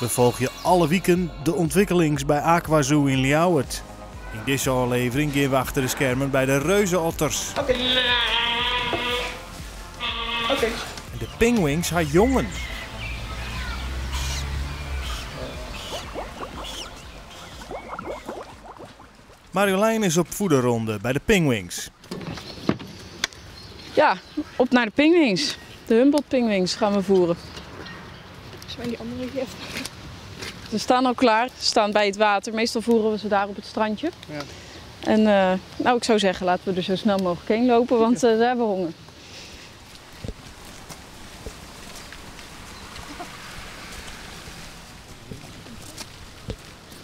We folgje alle wiken de ûntwikkelings by AquaZoo yn Ljouwert. Yn dizze ôflevering gean we achter de skermen by de reuze-otters. Oké. Oké. En de pinguïns ha jongen. Marjolein is op voederronde by de pinguïns. Ja, op naar de pinguïns. De Humboldt-pinguïns gaan we voeren. Zullen die andere hier even Ze staan al klaar, ze staan bij het water. Meestal voeren we ze daar op het strandje. Ja. En nou, ik zou zeggen, laten we er zo snel mogelijk heen lopen, want ze hebben honger.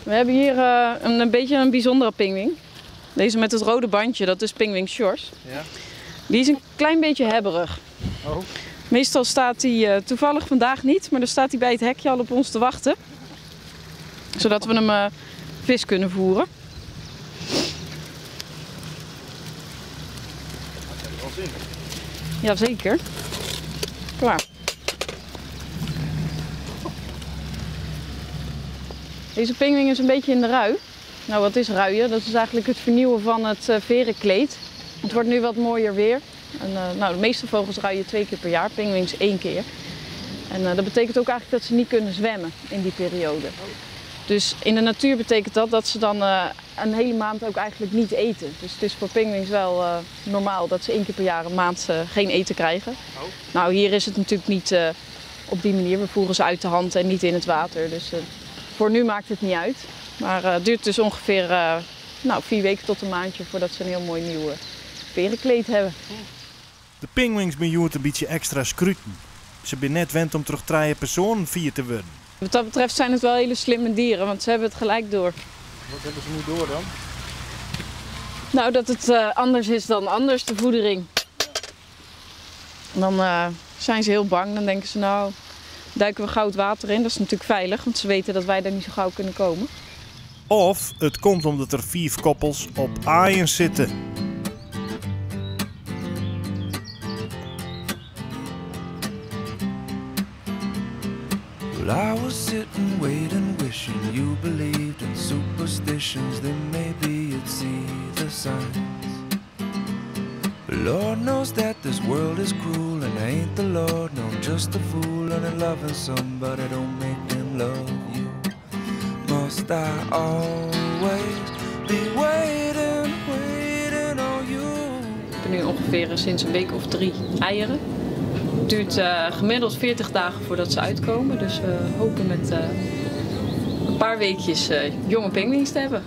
We hebben hier een beetje een bijzondere pinguïn. Deze met het rode bandje, dat is pinguïn Sjors. Ja. Die is een klein beetje hebberig. Oh. Meestal staat hij toevallig vandaag niet, maar dan staat hij bij het hekje al op ons te wachten. Zodat we hem vis kunnen voeren. Dat heb ik wel zin in. Jazeker. Klaar. Deze pinguïn is een beetje in de rui. Nou, wat is ruien? Dat is eigenlijk het vernieuwen van het verenkleed. Het wordt nu wat mooier weer. En de meeste vogels ruien 2 keer per jaar, pinguïns 1 keer. En dat betekent ook eigenlijk dat ze niet kunnen zwemmen in die periode. Dus in de natuur betekent dat dat ze dan een hele maand ook eigenlijk niet eten. Dus het is voor pinguïns wel normaal dat ze 1 keer per jaar een maand geen eten krijgen. Oh. Nou, hier is het natuurlijk niet op die manier. We voeren ze uit de hand en niet in het water. Dus voor nu maakt het niet uit. Maar het duurt dus ongeveer 4 weken tot een maandje voordat ze een heel mooi nieuw verenkleed hebben. De pinguïns zijn hjoed een beetje extra skruten. Ze zijn net wend om terug 3 personen 4 te worden. Wat dat betreft zijn het wel hele slimme dieren, want ze hebben het gelijk door. Wat hebben ze nu door dan? Nou, dat het anders is dan anders, de voedering. Dan zijn ze heel bang, dan denken ze nou, duiken we gauw het water in. Dat is natuurlijk veilig, want ze weten dat wij daar niet zo gauw kunnen komen. Of het komt omdat er 5 koppels op aaien zitten. Well, I was sitting, waiting, wishing you believed in superstitions. Then maybe you'd see the signs. But Lord knows that this world is cruel, and I ain't the Lord, no, I'm just a fool. And in loving somebody don't make them love you. Must I always be waiting, waiting on you? Ik heb nu ongeveer sinds een week of 3 eieren. Het duurt gemiddeld 40 dagen voordat ze uitkomen, dus we hopen met een paar weekjes jonge pinguïns te hebben.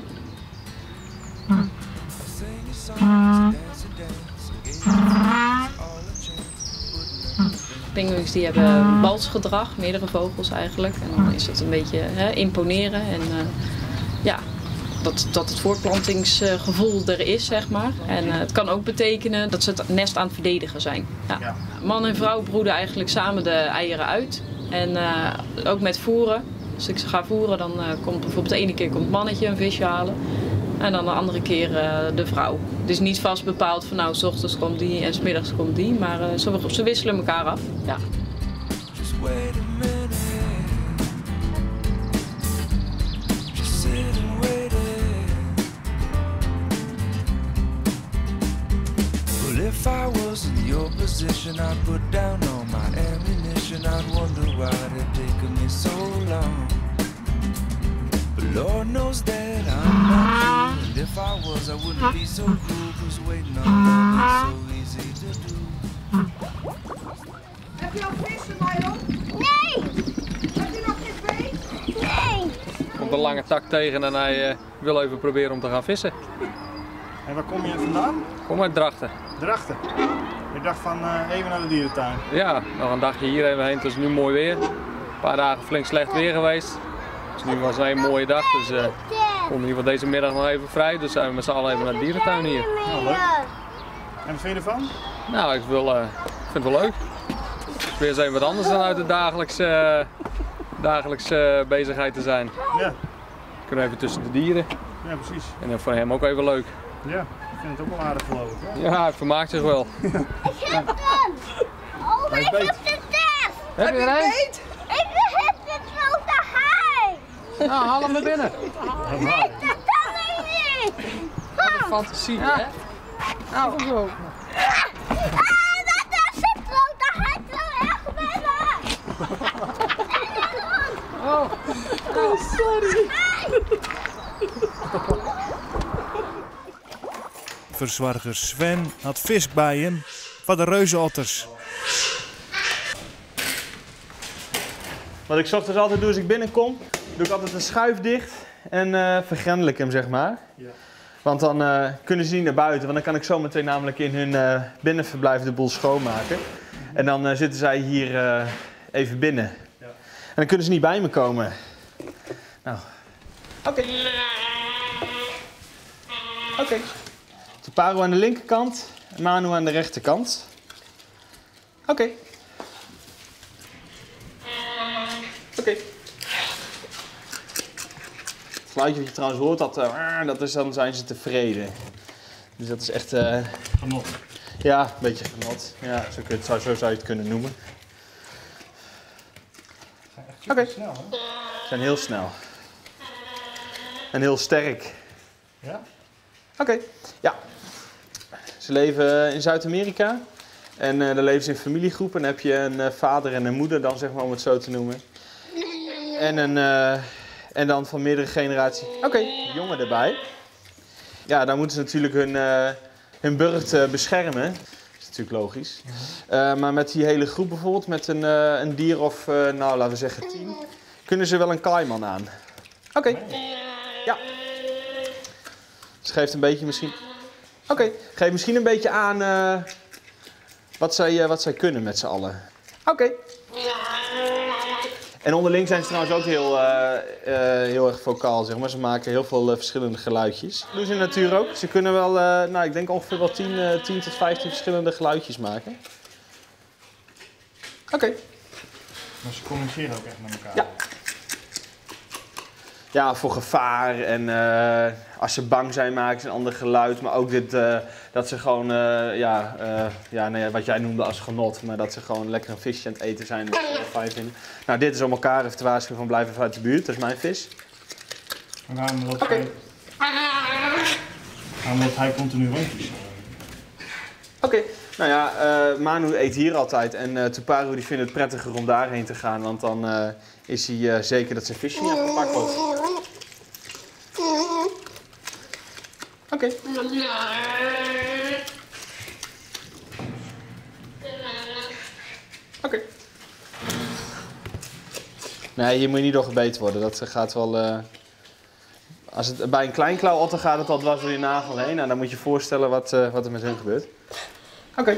Pinguïns die hebben balsgedrag, meerdere vogels eigenlijk. En dan is dat een beetje, hè, imponeren en dat het voortplantingsgevoel er is. En het kan ook betekenen dat ze het nest aan het verdedigen zijn. Ja. Ja. Man en vrouw broeden eigenlijk samen de eieren uit. En ook met voeren. Als ik ze ga voeren, dan komt bijvoorbeeld de ene keer komt het mannetje een visje halen. En dan de andere keer de vrouw. Dus niet vast bepaald van nou, 's ochtends komt die en 's middags komt die. Maar ze wisselen elkaar af. Ja. Just wait a minute. Just sit and wait it. Well, if I was in your position, I'd put down all my ammunition. I'd wonder why it taken me so long. But Lord knows that I'm not you. And if I was, I wouldn't be so cruel. 'Cause waiting on love is so easy to do. Heb je al vissen, Marion? Nee! Heb je nog geen beet? Nee! Komt een lange tak tegen en hij wil even proberen om te gaan vissen. En waar kom je vandaan? Ik kom uit Drachten. Drachten? Ik dacht van even naar de dierentuin. Ja, nog een dagje hier even heen. Het is nu mooi weer. Een paar dagen flink slecht weer geweest. Dus nu was het een mooie dag, dus ik kom in ieder geval deze middag nog even vrij. Dus zijn we met z'n allen even naar de dierentuin hier. Nou, leuk. En wat vind je ervan? Nou, ik vind het wel leuk. Het is weer eens even wat anders dan uit de dagelijkse bezigheid te zijn. Ja. We kunnen even tussen de dieren. Ja, precies. En dan voor hem ook even leuk. Ja, ik vind het ook wel aardig geloof ik. Hè? Ja, hij vermaakt zich wel. Ik heb hem! Oh, Hij is ik beet. heb de test! Heb je er een? Ik heb de grote haai! Nou, haal hem naar binnen. Nee, dat kan ik niet! Wat een fantasie, hè? Nou, zo. Ah, dat is het zo, dat gaat wel echt bij me! Oh, sorry. Verzorger Sven had vis bij hem van de reuzenotters. Wat ik 's ochtends altijd doe als ik binnenkom, doe ik altijd een schuif dicht en vergrendel ik hem, zeg maar. Ja. Want dan kunnen ze niet naar buiten, want dan kan ik zo meteen namelijk in hun binnenverblijf de boel schoonmaken. En dan zitten zij hier even binnen. Ja. En dan kunnen ze niet bij me komen. Nou, oké. Oké. Tuparu aan de linkerkant, Manu aan de rechterkant. Oké. Oké. Het geluidje wat je trouwens hoort, dat is, dan zijn ze tevreden. Dus dat is echt... Genot. Ja, een beetje genot. Ja, zo zou je het kunnen noemen. Oké. Snel, hè? Ze zijn heel snel. En heel sterk. Ja? Oké, ja. Ze leven in Zuid-Amerika. En daar leven ze in familiegroepen. Dan heb je een vader en een moeder dan, zeg maar, om het zo te noemen. En dan van meerdere generaties. Oké, jongen erbij. Ja, dan moeten ze natuurlijk hun burcht beschermen. Dat is natuurlijk logisch. Maar met die hele groep bijvoorbeeld, met een dier of, nou laten we zeggen 10, kunnen ze wel een kaaiman aan. Oké. Ja. Dus geeft een beetje misschien... Oké, geeft misschien een beetje aan wat zij kunnen met z'n allen. Oké. En onderling zijn ze trouwens ook heel erg vocaal, zeg maar. Ze maken heel veel verschillende geluidjes. Dat doen ze in de natuur ook. Ze kunnen wel, nou, ik denk ongeveer wel 10 tot 15 verschillende geluidjes maken. Oké. Maar ze communiceren ook echt met elkaar? Ja. Ja, voor gevaar en als ze bang zijn maken ze een ander geluid. Maar ook dit, dat ze gewoon, wat jij noemde als genot. Maar dat ze gewoon lekker een visje aan het eten zijn en dat ze dat fijn vinden. Nou, dit is om elkaar even te waarschuwen van blijf even uit de buurt. Dat is mijn vis. En waarom loopt hij continu rondjes? Oké, nou ja, Manu eet hier altijd en Tuparu die vindt het prettiger om daarheen te gaan. Want dan is hij zeker dat zijn visje niet afgepakt wordt. Oké. Oké. Nee, hier moet je niet door gebeten worden. Dat gaat wel... Als het, bij een kleinklauwotter gaat het al dwars door je nagel heen. Nou, dan moet je je voorstellen wat er met hun gebeurt. Oké.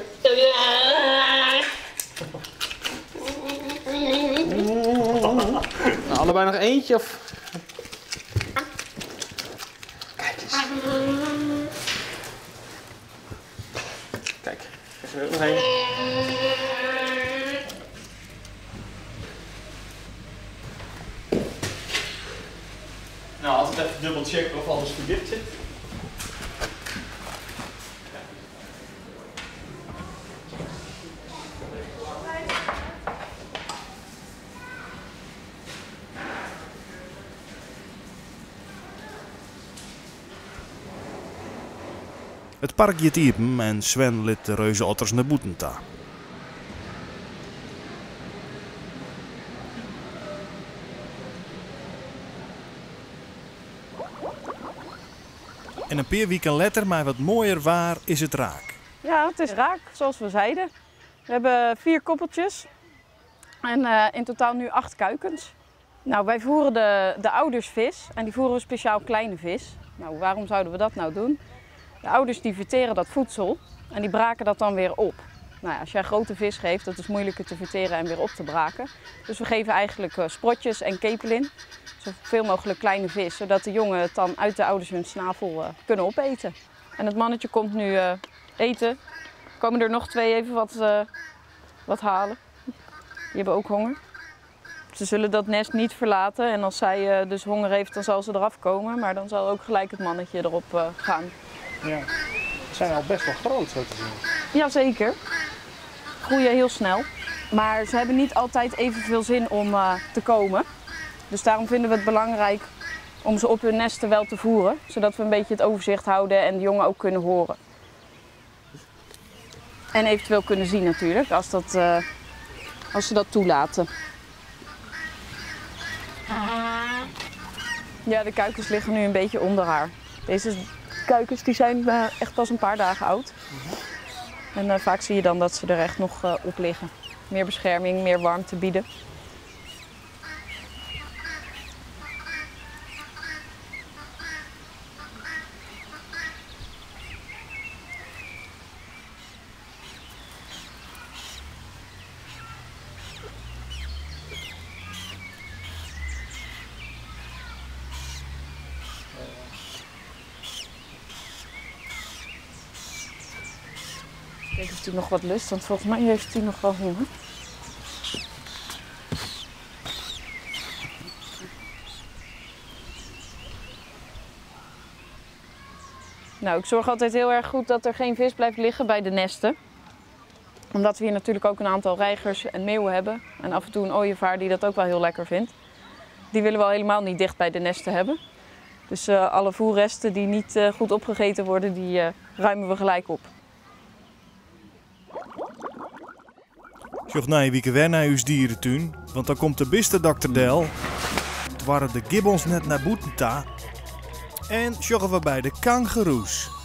Nou, allebei nog eentje of... Kijk eens. Kijk, is er ook nog één. Nou, altijd even dubbel checken of alles goed dicht zit. Het park giet iepen en Sven lit de reuzenotters naar boeten ta. En een paar weken later, maar wat mooier waar, is het raak. Ja, het is raak, zoals we zeiden. We hebben 4 koppeltjes en in totaal nu 8 kuikens. Nou, wij voeren de ouders vis en die voeren we speciaal kleine vis. Nou, waarom zouden we dat nou doen? De ouders die verteren dat voedsel en die braken dat dan weer op. Nou ja, als jij grote vis geeft, dat is moeilijker te verteren en weer op te braken. Dus we geven eigenlijk sprotjes en capelin. Zoveel mogelijk kleine vis, zodat de jongen het dan uit de ouders hun snavel kunnen opeten. En het mannetje komt nu eten. Komen er nog 2 even wat halen. Die hebben ook honger. Ze zullen dat nest niet verlaten en als zij dus honger heeft, dan zal ze eraf komen. Maar dan zal ook gelijk het mannetje erop gaan. Ja, ze zijn al best wel groot zo te zien. Jazeker. Groeien heel snel. Maar ze hebben niet altijd evenveel zin om te komen. Dus daarom vinden we het belangrijk om ze op hun nesten wel te voeren, zodat we een beetje het overzicht houden en de jongen ook kunnen horen. En eventueel kunnen zien natuurlijk, als, dat, eh, als ze dat toelaten. Ja, de kuikens liggen nu een beetje onder haar. Deze kuikens die zijn eh, echt pas een paar dagen oud. En eh, vaak zie je dan dat ze er echt nog eh, op liggen. Meer bescherming, meer warmte bieden. Kijken of hij nog wat lust, want volgens mij heeft hij nog wel honger. Nou, ik zorg altijd heel erg goed dat er geen vis blijft liggen bij de nesten. Omdat we hier natuurlijk ook een aantal reigers en meeuwen hebben. En af en toe een ooievaar die dat ook wel heel lekker vindt. Die willen we al helemaal niet dicht bij de nesten hebben. Dus eh, alle voerresten die niet eh, goed opgegeten worden, die eh, ruimen we gelijk op. Sjoch nije wike wer nei ús dieretún, want dan komt de bistedokter del. Doare de gibbons net nei bûten ta. En sjogge we by de kangoeroes.